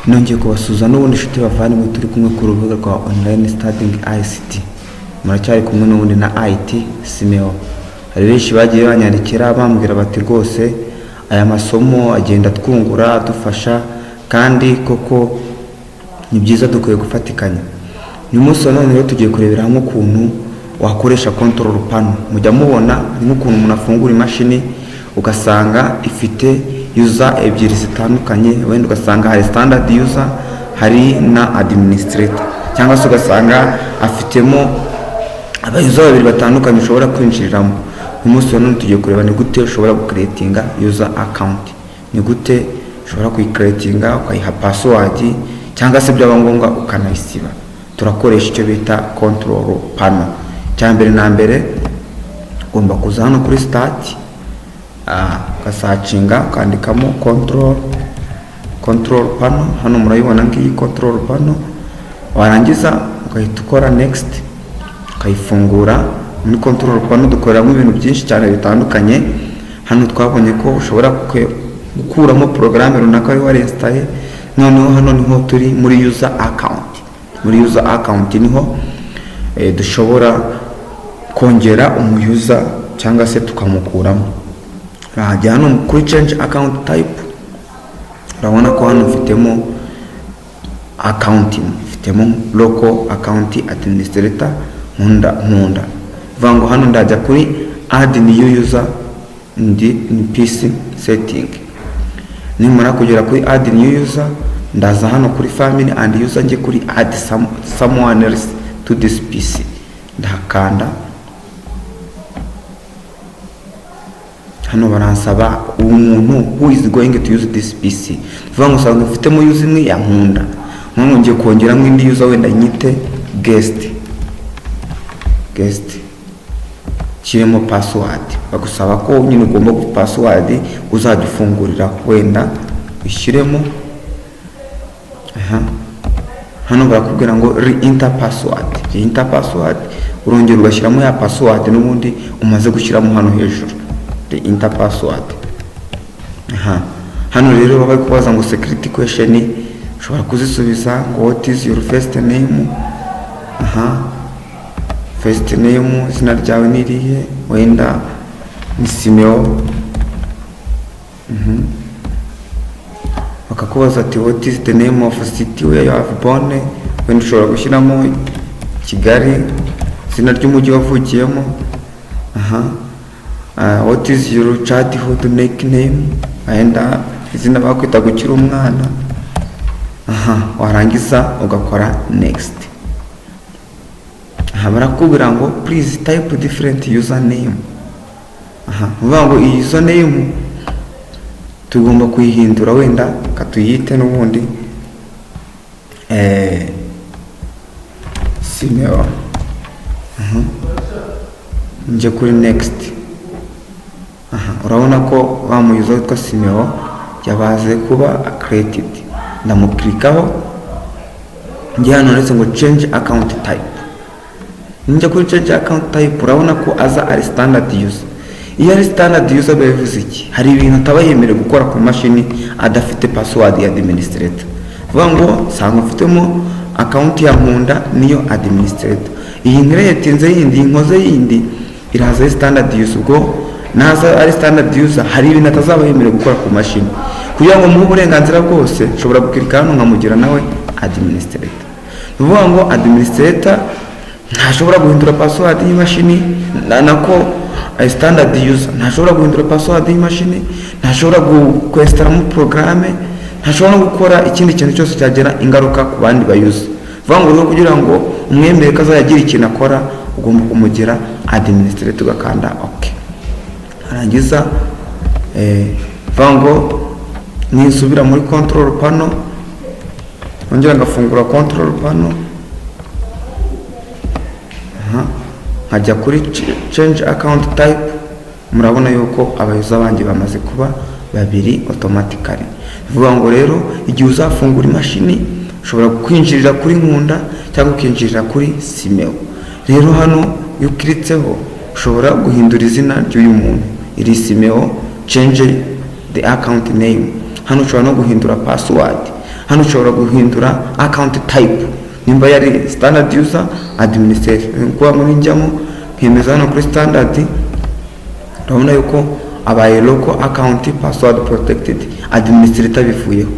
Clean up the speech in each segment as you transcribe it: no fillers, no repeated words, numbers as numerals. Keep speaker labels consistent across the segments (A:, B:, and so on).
A: Nongeye kubasuhuza n'ubundi, inshuti bavandimwe turi kumwe ku rubuga rwa Online Studying ICT. Muracyari kumwe n'ubundi na IT Simeo. Hari benshi bagiye banyandikira bambwira bati: "Rwose aya masomo agenda atwungura, adufasha, kandi koko ni byiza, dukwiye gufatikanya." Uyu munsi wa none rero tugiye kurebera hamwe ukuntu wakoresha control panel. Mujya mubona ni nk'ukuntu umuntu afungura imashini ugasanga ifite user ebyiri zitandukanye, wenda ugasanga hari standard user, hari na administrator, cyangwa se ugasanga afitemo aba user babiri batandukanye ushobora kwinjiriramo. Uyu munsi wa none tugiye kureba ni gute ushobora gucreatinga user account, ni gute ushobora kuyicreatinga, ukayiha password, cyangwa se byaba ngombwa ukanayisiba. Turakoresha icyo bita control panel. Icya mbere na mbere, ugomba kuza hano kuri Start, ugasearchinga, ukandikamo control panel. Hano murayibona, ngiyi control panel. Warangiza ugahita ukora next, ukayifungura. Muri control panel dukoreramo ibintu byinshi cyane bitandukanye. Hano twabonye ko ushobora gukuramo porogaramu runaka wari warinstaye. Noneho hano niho turi muri user account. Muri user account niho dushobora kongera umu user cyangwa se tukamukuramo. Urahajya hano kuri change account type. Urabona ko hano mfitemo account, mfitemo local account administrator Nkunda. Nkunda vuga ngo hano ndajya kuri add new user, ndi ni PC setting. Nimara kugera kuri add new user, ndaza hano kuri family and user, njye kuri add someone else to this PC. Ndahakanda. Hano baransaba umuntu who is going to use this PC. Tuvuga ngo usanga mfitemo user imwe ya Nkunda, nkubu ngiye kongeramo indi user, wenda nyite guest. Guest kirimo password, bagusaba ko nyine ugomba password uzajya ufungurira, wenda ushyiremo. Aha hano barakubwira ngo re-enter password. Re-enter password, urongera ugashyiramo ya password n'ubundi umaze gushyiramo hano hejuru, re-enter password. Aha hano rero baba bari kubaza ngo security question, ushobora kuzisubiza ngo "What is your first name?" Aha first name, izina ryawe ni irihe? Wenda ni Simeo. Bakakubaza ati: "What is the name of city where you have born?" Wenda ushobora gushyiramo Kigali, izina ry'umujyi wavukiyemo. Aha "What is your childhood nickname?" Wenda izina bakwitaga ukiri umwana. Aha warangiza ugakora next. Aha barakubwira ngo "Please type different username." Aha uvuga ngo iyi username tugomba kuyihindura, wenda katuyite n'ubundi Simeo. Njye kuri next. Aha urabona ko wa mu user witwa Simeo yabaze kuba created. Ndamuclickaho, njye hano handitse ngo change account type. Njya kuri change account type, urabona ko aza ari standard user. Iyo ari standard user biba bivuze iki? Hari ibintu ataba yemerewe gukora ku mashini adafite password ya administrator. Vuga ngo sanga mfitemo account ya Nkunda, niyo administrator. Iyi ncreatinze yindi, nkoze yindi, iraza ari standard user. Ubwo naza ari standard user, hari ibintu atazaba yemerewe gukora ku mashini. Kugira ngo muhe uburenganzira bwose, nshobora guclicka hano nkamugira nawe administrator. Ni ukuvuga ngo administrator ntashobora guhindura password y'imashini, nako standard user ntashobora guhindura password y'imashini, ntashobora kwinstallamo porogaramu, ntashobora no gukora ikindi kintu cyose cyagira ingaruka ku bandi ba user. Vuga ngo rero kugira ngo umwemere ko azajya agira ikintu akora, ugomba kumugira administrator, ugakanda OK. Arangiza vuga ngo nisubira muri control panel, nongera ngafungura control panel, aha nkajya kuri change account type, murabona yuko aba user banjye bamaze kuba babiri automatically. Bivuga ngo rero igihe uzafungura imashini, ushobora kwinjirira kuri Nkunda cyangwa ukinjirira kuri Simeo. Rero hano iyo uclickitseho, ushobora guhindura izina ry'uyu muntu, iri Simeo, change the account name. Hano ushobora no guhindura password. Hano ushobora guhindura account type, nimba yari standard user, administrator. Kuba muri njyamo nkemeza hano kuri standard, urabona yuko abaye local account, password protected, administrator bivuyeho.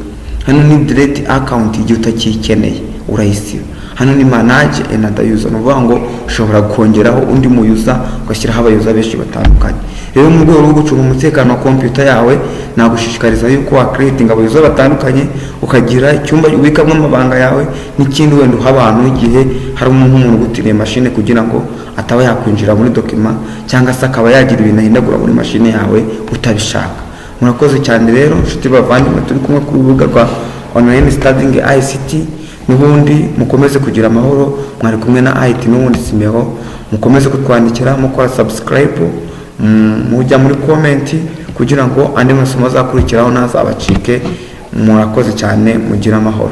A: Hano ni delete account, igihe utakiyikeneye urayisiba. Hano ni manage another user, ni ukuvuga ngo ushobora kongeraho undi mu user, ugashyiraho aba user benshi batandukanye. Rero mu rwego rwo gucunga umutekano wa computer yawe, nagushishikariza yuko wa creating aba user batandukanye, ukagira icyumba ubikamo amabanga yawe n'ikindi wenda uha abantu igihe hari nk'umuntu ugutiriye mashine, kugira ngo ataba yakwinjira muri document cyangwa se akaba yagira ibintu ahindagura muri mashine yawe utabishaka. Murakoze cyane rero, inshuti bavandimwe turi kumwe ku rubuga rwa Online Studying ICT. N'ubundi mukomeze kugira amahoro. Mwari kumwe na IT n'ubundi Simeho. Mukomeze kutwandikira, mukora subscribe, mujya muri comment, kugira ngo andi masomo azakurikiraho ntazabacike. Murakoze cyane, mugire amahoro.